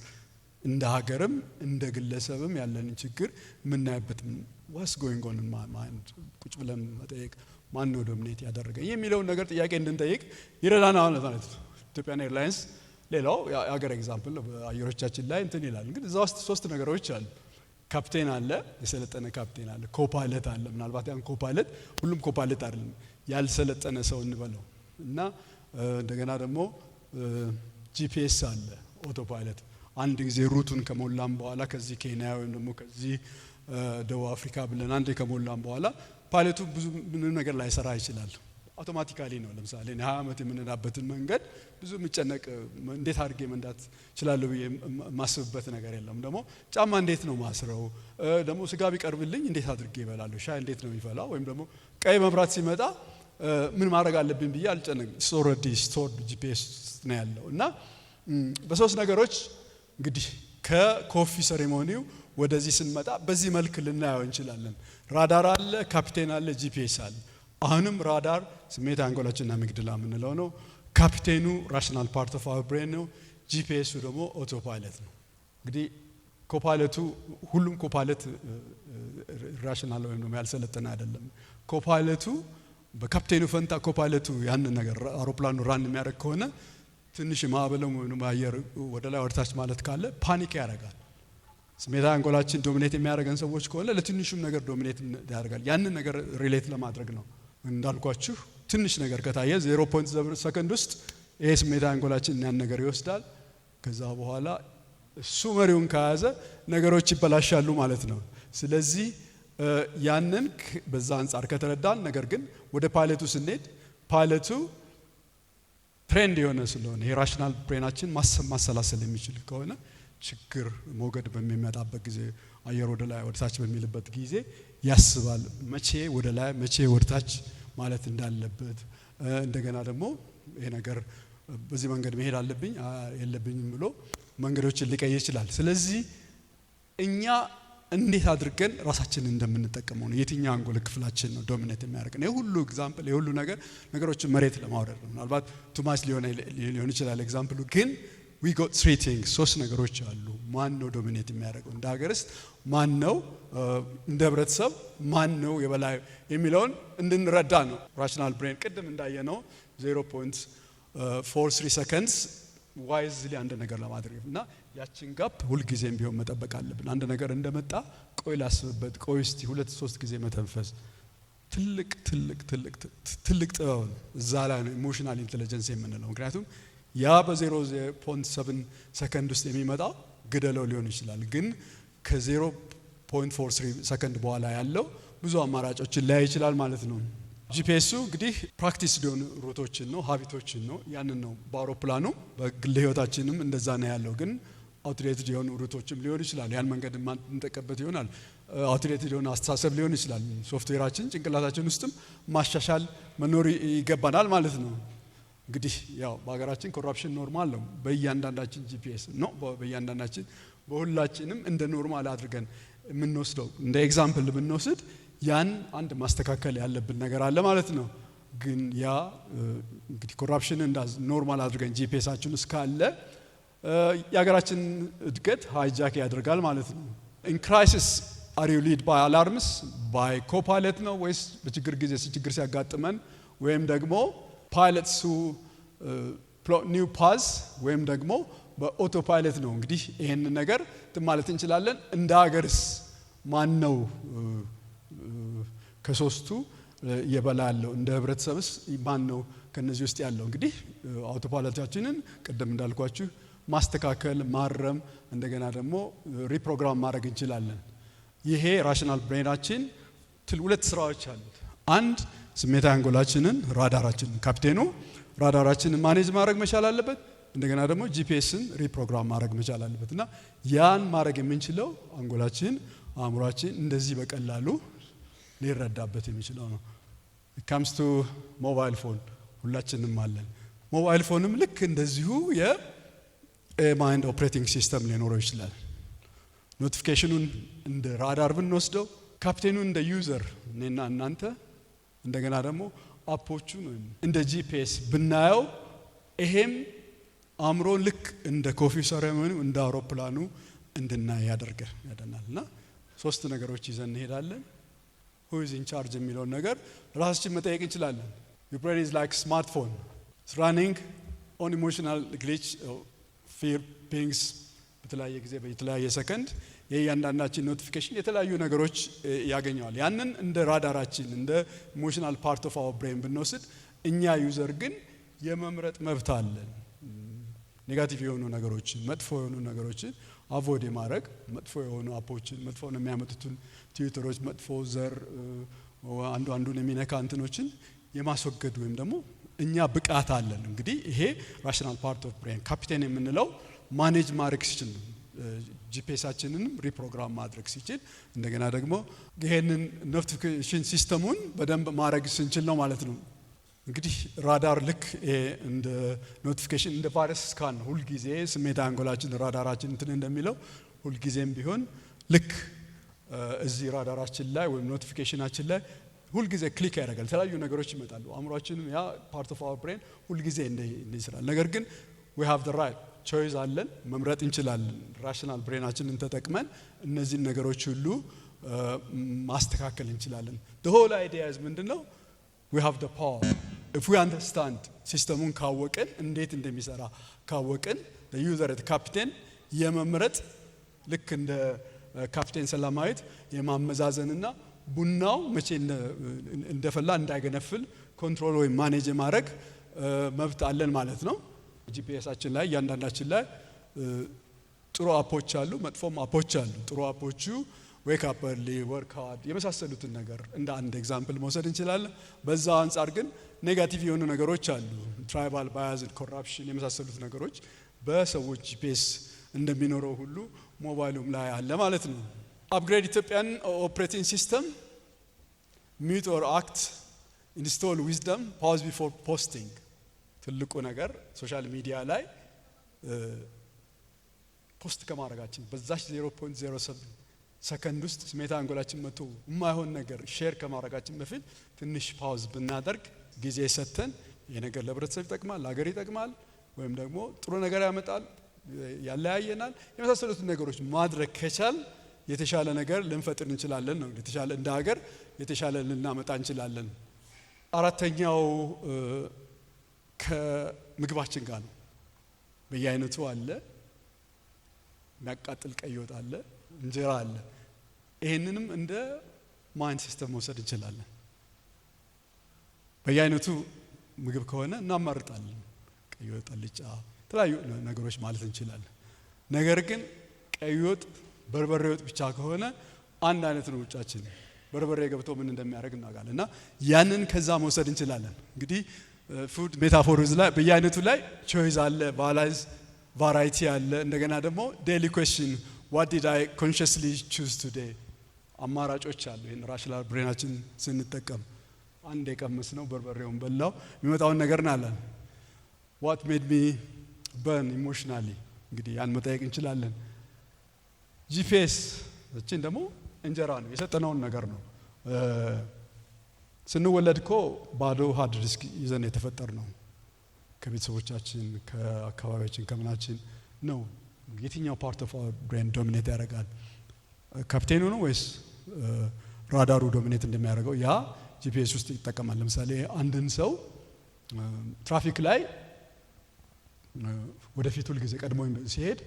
እንደ ሀገርም እንደ ግለሰብም ያለንን ችግር የምናይበትን፣ what's going on mind ቁጭ ብለን መጠየቅ፣ ማን ነው dominate ያደረገኝ የሚለውን ነገር ጥያቄ እንድንጠይቅ ይረዳናል ማለት ነው። Ethiopian Airlines ሌላው የሀገር example ነው። በአየሮቻችን ላይ እንትን ይላል። እንግዲህ እዛ ውስጥ ሶስት ነገሮች አሉ። ካፕቴን አለ፣ የሰለጠነ ካፕቴን አለ፣ copilot አለ። ምናልባት ያን copilot ሁሉም copilot አይደለም፣ ያልሰለጠነ ሰው እንበለው፣ እና እንደገና ደግሞ GPS አለ፣ autopilot። አንድ ጊዜ route ኡን ከሞላን በኋላ፣ ከዚህ ኬንያ ወይም ደግሞ ከዚህ ደቡብ አፍሪካ ብለን አንዴ ከሞላን በኋላ ፓይለቱ ብዙ ምንም ነገር ላይሰራ ይችላል። Automatically ነው። ለምሳሌ 20 ዓመት የምነዳበትን መንገድ ብዙ የምጨነቅ፣ እንዴት አድርጌ መንዳት እችላለሁ ብዬ የማስብበት ነገር የለም። ደግሞ ጫማ እንዴት ነው ማስረው፣ ደግሞ ስጋ ቢቀርብልኝ እንዴት አድርጌ እበላለሁ፣ ሻይ እንዴት ነው የሚፈላው፣ ወይም ደግሞ ቀይ መብራት ሲመጣ ምን ማድረግ አለብኝ ብዬ አልጨነቅም። Already stored GPS ነው ያለው። እና በሶስት ነገሮች እንግዲህ ከ coffee ceremony ው ወደዚህ ስንመጣ በዚህ መልክ ልናየው እንችላለን። ራዳር አለ፣ ካፒቴን አለ፣ GPS አለ። አሁንም ራዳር ስሜት አንጎላችንና amygdala የምንለው ነው። ካፒቴኑ rational part of our brain ነው። GPS ኡ ደግሞ autopilot ነው። እንግዲህ Copilot ኡ፣ ሁሉም copilot rational ወይም ደግሞ ያልሰለጠነ አይደለም። Copilot ኡ በካፕቴኑ ፈንታ copilot ኡ ያንን ነገር አውሮፕላኑ run የሚያደርግ ከሆነ፣ ትንሽ ማዕበልም ወይም አየር ወደ ላይ ወደ ታች ማለት ካለ panic ያደርጋል። ስሜታዊ አንጎላችን dominate የሚያደርገን ሰዎች ከሆነ ለትንሹም ነገር dominate ያደርጋል። ያንን ነገር relate ለማድረግ ነው። እንዳልኳችሁ ትንሽ ነገር ከታየ 0.7 ሰከንድ ውስጥ ይሄ ስሜታዊ አንጎላችን ያን ነገር ይወስዳል። ከዛ በኋላ እሱ መሪውን ከያዘ ነገሮች ይበላሻሉ ማለት ነው። ስለዚህ ያንን በዛ አንጻር ከተረዳን፣ ነገር ግን ወደ ፓይለቱ ስንሄድ pilot ኡ trained የሆነ ስለሆነ፣ የ rational brain ኣችን ማሰብ ማሰላሰል የሚችል ከሆነ፣ ችግር ሞገድ በሚመጣበት ጊዜ፣ አየር ወደ ላይ ወደ ታች በሚልበት ጊዜ ያስባል። መቼ ወደ ላይ መቼ ወደ ታች ማለት እንዳለበት፣ እንደገና ደግሞ ይሄ ነገር በዚህ መንገድ መሄድ አለብኝ የለብኝም ብሎ መንገዶችን ሊቀይር ይችላል። ስለዚህ እኛ እንዴት አድርገን ራሳችንን እንደምንጠቀመው ነው። የትኛው አንጎል ክፍላችን ነው dominate የሚያደርግ ነው። የሁሉ example፣ የሁሉ ነገር ነገሮችን መሬት ለማውረድ ነው። ምናልባት too much ሊሆን ይችላል example ኡ፣ ግን we got three things፣ ሶስት ነገሮች አሉ። ማን ነው dominate የሚያደርገው? እንደ ሀገርስ ማን ነው? እንደ ህብረተሰብ ማን ነው የበላይ የሚለውን እንድንረዳ ነው። Rational brain ቅድም እንዳየነው 0.43 seconds wisely አንድ ነገር ለማድረግ እና ያችን gap ሁልጊዜም ቢሆን መጠበቅ አለብን። አንድ ነገር እንደመጣ ቆይ ላስብበት፣ ቆይ እስቲ ሁለት ሶስት ጊዜ መተንፈስ ትልቅ ትልቅ ትልቅ ትልቅ ጥበብ ነው። እዛ ላይ ነው emotional intelligence የምንለው። ምክንያቱም ያ በ0.7 ሰከንድ ውስጥ የሚመጣው ግደለው ሊሆን ይችላል፣ ግን ከ0.43 ሰከንድ በኋላ ያለው ብዙ አማራጮችን ሊያይ ይችላል ማለት ነው። GPS ኡ እንግዲህ practice የሆኑ route ኦችን ነው፣ habit ኦችን ነው፣ ያንን ነው። በአውሮፕላኑ በግል ህይወታችንም እንደዛ ነው ያለው። ግን outdated የሆኑ route ኦችም ሊሆኑ ይችላል። ያን መንገድ የማንጠቀምበት ይሆናል። Outdated የሆነ አስተሳሰብ ሊሆን ይችላል። ሶፍትዌራችን ጭንቅላታችን ውስጥም ማሻሻል መኖር ይገባናል ማለት ነው። እንግዲህ ያው በሀገራችን corruption normal ነው። በእያንዳንዳችን GPS ነው፣ በእያንዳንዳችን በሁላችንም እንደ normal አድርገን የምንወስደው፣ እንደ example ብንወስድ ያን አንድ ማስተካከል ያለብን ነገር አለ ማለት ነው። ግን ያ እንግዲህ corruption እንደ normal አድርገን GPS ኣችን እስካለ የሀገራችን እድገት hijack ያደርጋል ማለት ነው። In crisis, are you lead by alarms, by copilot ነው ወይስ በችግር ጊዜ ችግር ሲያጋጥመን ወይም ደግሞ pilots who new path ወይም ደግሞ በ autopilot ነው? እንግዲህ ይሄንን ነገር እንትን ማለት እንችላለን። እንደ ሀገርስ ማን ነው ከሶስቱ የበላይ ያለው? እንደ ህብረተሰብስ ማን ነው ከነዚህ ውስጥ ያለው? እንግዲህ autopilot ኣችንን ቅድም እንዳልኳችሁ ማስተካከል፣ ማረም፣ እንደገና ደግሞ reprogram ማድረግ እንችላለን። ይሄ rational brain ኣችን ሁለት ስራዎች አሉት። አንድ ስሜታዊ አንጎላችንን፣ ራዳራችንን፣ ካፕቴኑ ራዳራችንን manage ማድረግ መቻል አለበት። እንደገና ደግሞ GPS ን reprogram ማድረግ መቻል አለበት እና ያን ማድረግ የምንችለው አንጎላችን አእምሯችን እንደዚህ በቀላሉ ሊረዳበት የሚችለው ነው። Comes to mobile phone፣ ሁላችንም አለን። Mobile phone ም ልክ እንደዚሁ የ mind operating system ሊኖረው ይችላል። Notification ኑን እንደ ራዳር ብንወስደው፣ ካፕቴኑን እንደ user እኔና እናንተ፣ እንደገና ደግሞ app ኦቹን ወይም እንደ GPS ብናየው፣ ይሄም አእምሮ ልክ እንደ coffee ceremony እንደ አውሮፕላኑ እንድናይ ያደርገናል እና ሶስት ነገሮች ይዘን እንሄዳለን። Who is in charge የሚለውን ነገር ራሳችን መጠየቅ እንችላለን። Your brain is like smartphone. It's running on emotional glitch, fear, pings። በተለያየ ጊዜ በተለያየ ሰከንድ የእያንዳንዳችን notification የተለያዩ ነገሮች ያገኘዋል። ያንን እንደ ራዳራችን እንደ emotional part of our brain ብንወስድ፣ እኛ user ግን የመምረጥ መብት አለን። Negative የሆኑ ነገሮችን፣ መጥፎ የሆኑ ነገሮችን avoid የማድረግ፣ መጥፎ የሆኑ app ኦችን፣ መጥፎ የሚያመጡትን ትዊተሮች፣ መጥፎ ዘር አንዱ አንዱን የሚነካ እንትኖችን የማስወገድ ወይም ደግሞ እኛ ብቃት አለን። እንግዲህ ይሄ rational part of brain ካፒቴን የምንለው manage ማድረግ ሲችል ነው። GPS ኣችንንም reprogram ማድረግ ሲችል፣ እንደገና ደግሞ ይሄንን notification system ኡን በደንብ ማድረግ ስንችል ነው ማለት ነው። እንግዲህ ራዳር ልክ እንደ notification እንደ virus scan ሁልጊዜ ስሜት አንጎላችን ራዳራችን እንትን እንደሚለው፣ ሁልጊዜም ቢሆን ልክ እዚህ ራዳራችን ላይ ወይም notification ኣችን ላይ ሁልጊዜ click ያደርጋል። የተለያዩ ነገሮች ይመጣሉ። አእምሯችንም ያ part of our brain ሁልጊዜ እንደ ይስራል። ነገር ግን we have the right choice አለን፣ መምረጥ እንችላለን። Rational brain ኣችንን ተጠቅመን እነዚህን ነገሮች ሁሉ ማስተካከል እንችላለን። The whole idea is ምንድን ነው? We have the power if we understand። System ኡን ካወቅን፣ እንዴት እንደሚሰራ ካወቅን፣ user captain የመምረጥ፣ ልክ እንደ ካፕቴን ሰላማዊት የማመዛዘንና ቡናው መቼ እንደፈላ እንዳይገነፍል control ወይም manage የማድረግ መብት አለን ማለት ነው። GPS ኣችን ላይ እያንዳንዳችን ላይ ጥሩ app ኦች አሉ፣ መጥፎም app ኦች አሉ። ጥሩ app ኦቹ wake up early፣ work hard የመሳሰሉትን ነገር እንደ አንድ example መውሰድ እንችላለን። በዛ አንጻር ግን negative የሆኑ ነገሮች አሉ። Tribal bias፣ corruption የመሳሰሉት ነገሮች በሰዎች GPS እንደሚኖረው ሁሉ ሞባይሉም ላይ አለ ማለት ነው። Upgrade Ethiopian operating system፣ mute or act፣ install wisdom፣ pause before posting። ትልቁ ነገር social media ላይ post ከማድረጋችን በዛች 0.07 ሰከንድ ውስጥ ስሜታዊ አንጎላችን መጥቶ የማይሆን ነገር share ከማድረጋችን በፊት ትንሽ pause ብናደርግ፣ ጊዜ ሰጥተን ይህ ነገር ለህብረተሰብ ይጠቅማል፣ ለሀገር ይጠቅማል፣ ወይም ደግሞ ጥሩ ነገር ያመጣል፣ ያለያየናል፣ የመሳሰሉትን ነገሮች ማድረግ ከቻል የተሻለ ነገር ልንፈጥር እንችላለን ነው። የተሻለ እንደ ሀገር የተሻለ ልናመጣ እንችላለን። አራተኛው ከምግባችን ጋር ነው። በየአይነቱ አለ፣ የሚያቃጥል ቀይ ወጥ አለ፣ እንጀራ አለ። ይሄንንም እንደ mind system መውሰድ እንችላለን። በየአይነቱ ምግብ ከሆነ እናማርጣለን። ቀይ ወጥ፣ አልጫ፣ የተለያዩ ነገሮች ማለት እንችላለን። ነገር ግን ቀይ ወጥ፣ በርበሬ ወጥ ብቻ ከሆነ አንድ አይነት ነው ምርጫችን። በርበሬ ገብቶ ምን እንደሚያደርግ እናውቃለን። እና ያንን ከዛ መውሰድ እንችላለን። እንግዲህ food metaphors ላይ በየአይነቱ ላይ choice አለ፣ balance variety አለ። እንደገና ደግሞ daily question፣ what did I consciously choose today፣ አማራጮች አሉ። ይህን rational brain ኣችን ስንጠቀም አንድ የቀመስ ነው በርበሬውን በላው የሚመጣውን ነገር እናለን። What made me burn emotionally? እንግዲህ ያን መጠየቅ እንችላለን። GPS እችን ደግሞ እንጀራ ነው፣ የሰጠነውን ነገር ነው። ስንወለድ እኮ ባዶ hard disk ይዘን የተፈጠርነው። ከቤተሰቦቻችን፣ ከአካባቢያችን፣ ከምናችን ነው። የትኛው part of our brain dominate ያደርጋል? ካፕቴኑ ነው ወይስ ራዳሩ dominate እንደሚያደርገው ያ GPS ውስጥ ይጠቀማል። ለምሳሌ አንድን ሰው ትራፊክ ላይ ወደፊት ሁልጊዜ ቀድሞ ሲሄድ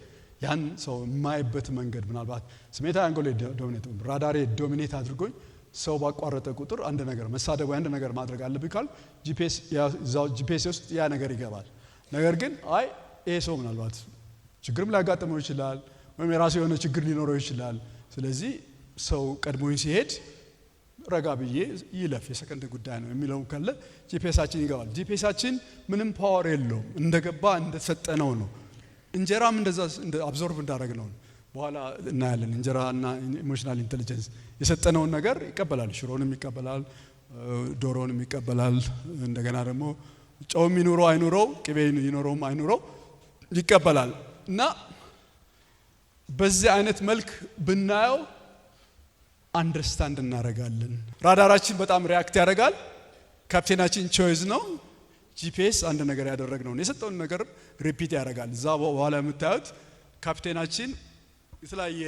ያን ሰው የማይበት መንገድ ምናልባት ስሜታዊ አንጎሌ dominate፣ ራዳሬ dominate አድርጎኝ ሰው ባቋረጠ ቁጥር አንድ ነገር መሳደብ ወይ አንድ ነገር ማድረግ አለብኝ ካል GPS ውስጥ ያ ነገር ይገባል። ነገር ግን አይ ይሄ ሰው ምናልባት ችግርም ሊያጋጥመው ይችላል ወይም የራሱ የሆነ ችግር ሊኖረው ይችላል። ስለዚህ ሰው ቀድሞኝ ሲሄድ ረጋ ብዬ ይለፍ፣ የሰከንድ ጉዳይ ነው የሚለው ካለ GPS ኣችን ይገባል። GPS ኣችን ምንም power የለውም። እንደገባ እንደተሰጠነው ነው። እንጀራም እንደዛ absorb እንዳደረግነው ነው። በኋላ እናያለን። እንጀራ እና emotional intelligence የሰጠነውን ነገር ይቀበላል። ሽሮንም ይቀበላል፣ ዶሮንም ይቀበላል። እንደገና ደግሞ ጨውም ይኑረው አይኑረው፣ ቅቤ ይኑረውም አይኑረው ይቀበላል። እና በዚህ አይነት መልክ ብናየው understand እናደርጋለን። ራዳራችን በጣም react ያደርጋል። ካፕቴናችን choice ነው። GPS አንድ ነገር ያደረግነውን የሰጠውን ነገር repeat ያደርጋል። እዛ በኋላ የምታዩት ካፕቴናችን የተለያየ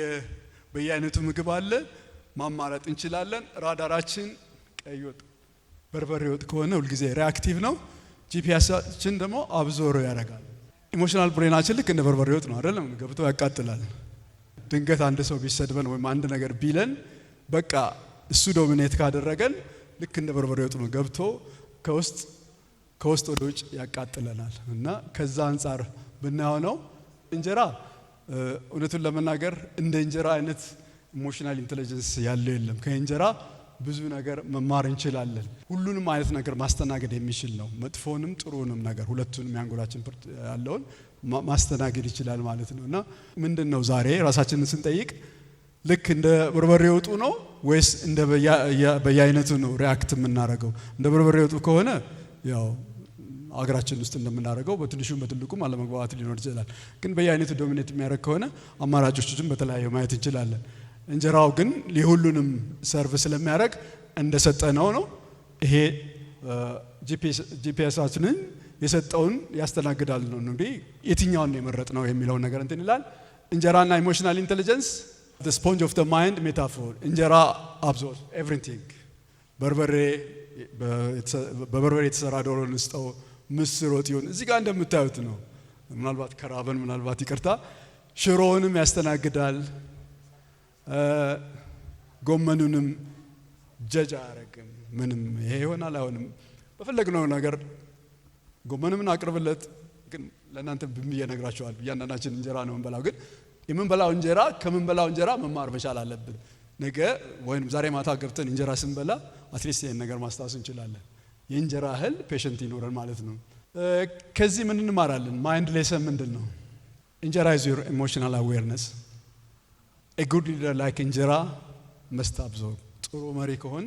በየአይነቱ ምግብ አለ፣ ማማረጥ እንችላለን። ራዳራችን ቀይ ወጥ፣ በርበሬ ወጥ ከሆነ ሁልጊዜ reactive ነው። GPS ኣችን ደግሞ absorb ያደርጋል። Emotional brain ኣችን ልክ እንደ በርበሬ ወጥ ነው አይደለም? ገብቶ ያቃጥላል። ድንገት አንድ ሰው ቢሰድበን ወይም አንድ ነገር ቢለን በቃ እሱ dominate ካደረገን ልክ እንደ በርበሬ ወጥ ነው፣ ገብቶ ከውስጥ ወደ ውጭ ያቃጥለናል። እና ከዛ አንጻር ብናየው ነው። እንጀራ እውነቱን ለመናገር እንደ እንጀራ አይነት emotional intelligence ያለው የለም። ከእንጀራ ብዙ ነገር መማር እንችላለን። ሁሉንም አይነት ነገር ማስተናገድ የሚችል ነው። መጥፎንም ጥሩንም ነገር ሁለቱንም የአንጎላችን ያለውን ማስተናገድ ይችላል ማለት ነው። እና ምንድን ነው ዛሬ ራሳችንን ስንጠይቅ ልክ እንደ በርበሬ ወጡ ነው ወይስ እንደ በየአይነቱ ነው react የምናደርገው? እንደ በርበሬ ወጡ ከሆነ ያው አገራችን ውስጥ እንደምናደርገው በትንሹም በትልቁም አለመግባባት ሊኖር ይችላል። ግን በየአይነቱ dominate የሚያደርግ ከሆነ አማራጮችን በተለያየ ማየት እንችላለን። እንጀራው ግን የሁሉንም serve ስለሚያደርግ እንደሰጠነው ነው። ይሄ GPS ኣችንን የሰጠውን ያስተናግዳል ነው። እንግዲህ የትኛውን ነው የመረጥነው የሚለውን ነገር እንትን ይላል። እንጀራና emotional intelligence, the sponge of the mind metaphor። እንጀራ absorb everything። በርበሬ፣ በበርበሬ የተሰራ ዶሮ እንስጠው፣ ምስር ወጥ ይሁን፣ እዚህ ጋር እንደምታዩት ነው። ምናልባት ከራበን፣ ምናልባት ይቅርታ፣ ሽሮውንም ያስተናግዳል፣ ጎመኑንም ጀጅ አያረግም። ምንም ይሄ ይሆናል አይሆንም፣ በፈለግነው ነገር ጎመንም አቅርብለት። ግን ለእናንተ ብዬ እነግራችኋለሁ። እያንዳንዳችን እንጀራ ነው የምንበላው። ግን የምንበላው እንጀራ ከምንበላው እንጀራ መማር መቻል አለብን። ነገ ወይም ዛሬ ማታ ገብተን እንጀራ ስንበላ at least ይህን ነገር ማስታወስ እንችላለን። የእንጀራ ያህል patient ይኖረን ማለት ነው። ከዚህ ምን እንማራለን? Mind lesson ምንድን ነው? እንጀራ is your emotional awareness። A good leader like እንጀራ must absorb። ጥሩ መሪ ከሆን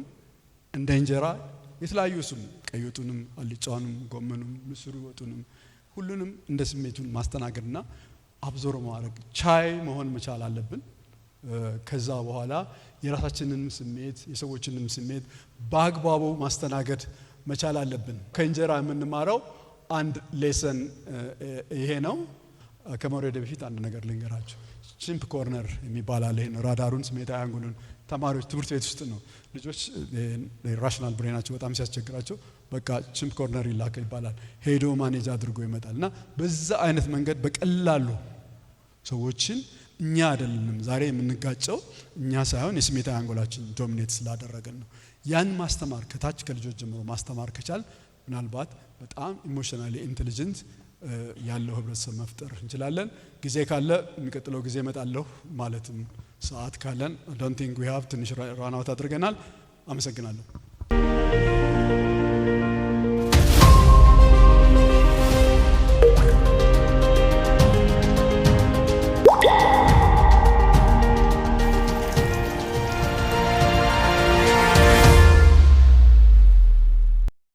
እንደ እንጀራ የተለያዩ እሱም ቀይ ወጡንም፣ አልጫውንም፣ ጎመኑም፣ ምስሩ ወጡንም ሁሉንም እንደ ስሜቱን ማስተናገድና absorb ማድረግ ቻይ መሆን መቻል አለብን። ከዛ በኋላ የራሳችንንም ስሜት የሰዎችንም ስሜት በአግባቡ ማስተናገድ መቻል አለብን። ከእንጀራ የምንማረው አንድ lesson ይሄ ነው። ከመውረዴ በፊት አንድ ነገር ልንገራችሁ። Chimp corner የሚባል አለ። ይሄን ራዳሩን፣ ስሜታዊ አንጎሉን ተማሪዎች ትምህርት ቤት ውስጥ ነው፣ ልጆች rational brain ኣቸው በጣም ሲያስቸግራቸው በቃ chimp corner ይላክ ይባላል። ሄዶ manage አድርጎ ይመጣል። እና በዛ አይነት መንገድ በቀላሉ ሰዎችን፣ እኛ አይደለንም ዛሬ የምንጋጨው፣ እኛ ሳይሆን የስሜታዊ አንጎላችን dominate ስላደረገን ነው። ያን ማስተማር፣ ከታች ከልጆች ጀምሮ ማስተማር ከቻል ምናልባት በጣም emotionally intelligent ያለው ህብረተሰብ መፍጠር እንችላለን። ጊዜ ካለ የሚቀጥለው ጊዜ እመጣለሁ፣ ማለትም ሰዓት ካለን። Don't think we have፣ ትንሽ run out አድርገናል። አመሰግናለሁ።